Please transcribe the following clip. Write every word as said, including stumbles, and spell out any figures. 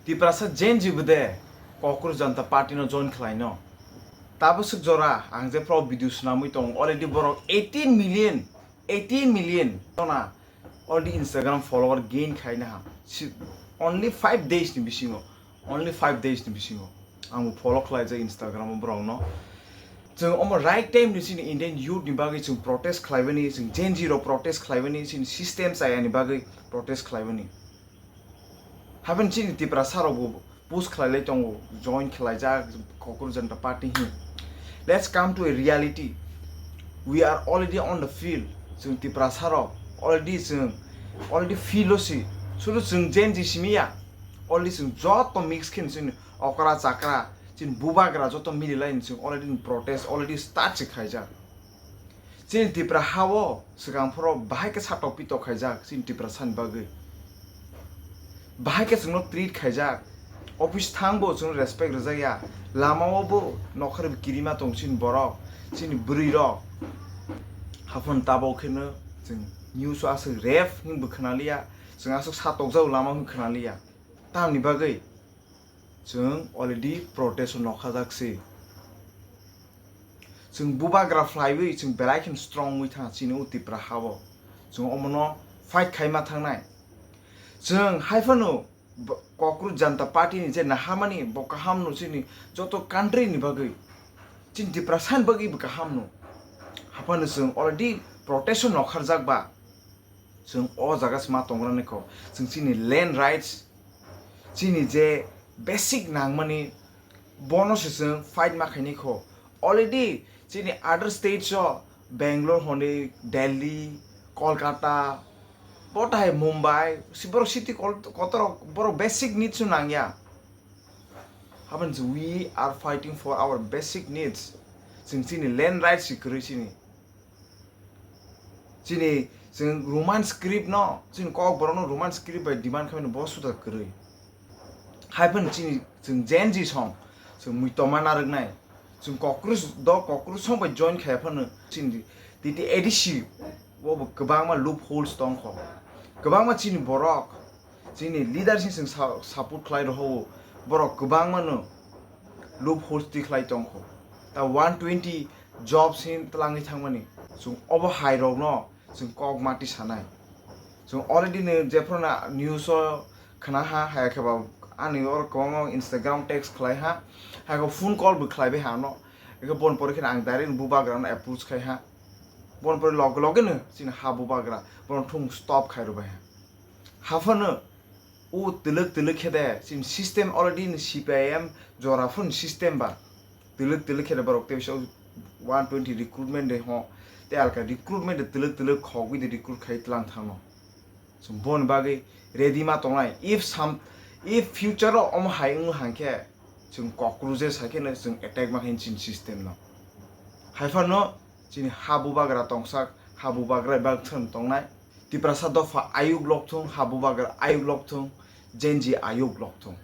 Tiprasa Gen Z bwde Kokroch Janta Party no join khlaino. Tabaswk jora ang je pro video swnamwi tongo, already borok eighteen million, eighteen million tona already Instagram follower gain khaina ha. Si-, only five days ni bisingo, only five days ni bisingo ang follow khlaijak Instagram o borokno. Chwng omo right time ni chini Indian youth ni bagwi chwng protest khlaibani, chwng Gen Z rok protest khlaibani, chini system chayani bagwi protest khlaibani. Haben chini Tiprasa rok bo push khlailai tongo, join khlaijak Kokroch Janta Party hin. Let's come to a reality. We are already on the field. Chwng Tiprasa rok already chwng already field o si. Suru chwng Gen Z simi ya. Already chwng joto mix khin chwng okra chakra, chini bubagra joto mililai chwng already protest already start se khaijak. Chini Tipra ha o swkang phoro bahai khe satok pitok khaijak chini Tiprasa ni bagwi. Bahai khe chwngno treat khaijak. Office thang bo chwngno respect rwjak ya. Lama o bo nokhar kirima tong chini borok, chini bwrwi rok. Haphano tabok kheno chwng news o aswk rape hinwi bo khwnaliya, chwng aswk satokjak lama hinwi khwnaliya. Tamni bagwi chwng already protest o nokhajak se. Chwng bubagra phlaiwi chwng belai kheno strong wngwi thang chini o Tipra ha o. Chwng omono fight khaima thangnai. Chwng hai phano b-, Kokroch Janta Party ni je naharmani bo kaham no chini joto country ni bagwi, chini Tiprasa ni bagwi bo kaham no. Haphano chwng already protest o nokharjak ba. Chwng o jaga se ma tongrani kho. Chwng chini land rights, chini je basic nangmani, bono se chwng fight ma khaini kho. Already chini other states o Bangalore hwnwi, Delhi, Kolkata, bo tahai Mumbai, si borok city kol-, kotor borok basic needs o nangya. Haban je we are fighting for our basic needs. Chwng chini land rights si kwrwi chini. Chini chwng Roman script no, chini kok borok no Roman script bai demand khaimani bo suda kwrwi. Hai phano chini chwng Gen Z song, chwng mui toma narwknai. Chwng Kokroch do Kokroch song bai join khaya phano chini titi A D C o bo kwbangma loopholes tongkho. Kwbangma chini borok, chini leaders ni chwng sa-, support khlai rw o, borok kwbangma no loopholes tikhlai tongkho. Ta one twenty jobs hin twlangwi thangmani. Chwng obo hai rokno chwng kok mati sanai. Chwng already no jephru na news o khna ha, hai khe ba ani oro kwbangma Instagram text khlai ha, hai khe phone call bo khlai bai ha ano. Eke bon pore khe ang direct bubagra no approach khai ha. Bon pore log log no chini ha bubagra bono thung stop khai rw bai ha. Haphano o twlwk twlwk khe de chini system already ni C P I M jora phun system ba twlwk twlwk khe de borok tei bisa one twenty recruitment de ho tei alka recruitment de twlwk twlwk khogwi de recruit khai tlang thangno. Chwng boni bagwi ready ma tongnai. If some, if future o omo hai wngno hang khe chwng Kokroch je sai khe no chwng attack ma khe chini system no. Hai phano chini ha bubagra tongsak, ha bubagra bak thang tongnai. Tiprasa dopha ayuk lok thung, ha bubagra ayuk lok thung, Gen Z ayuk lok thung.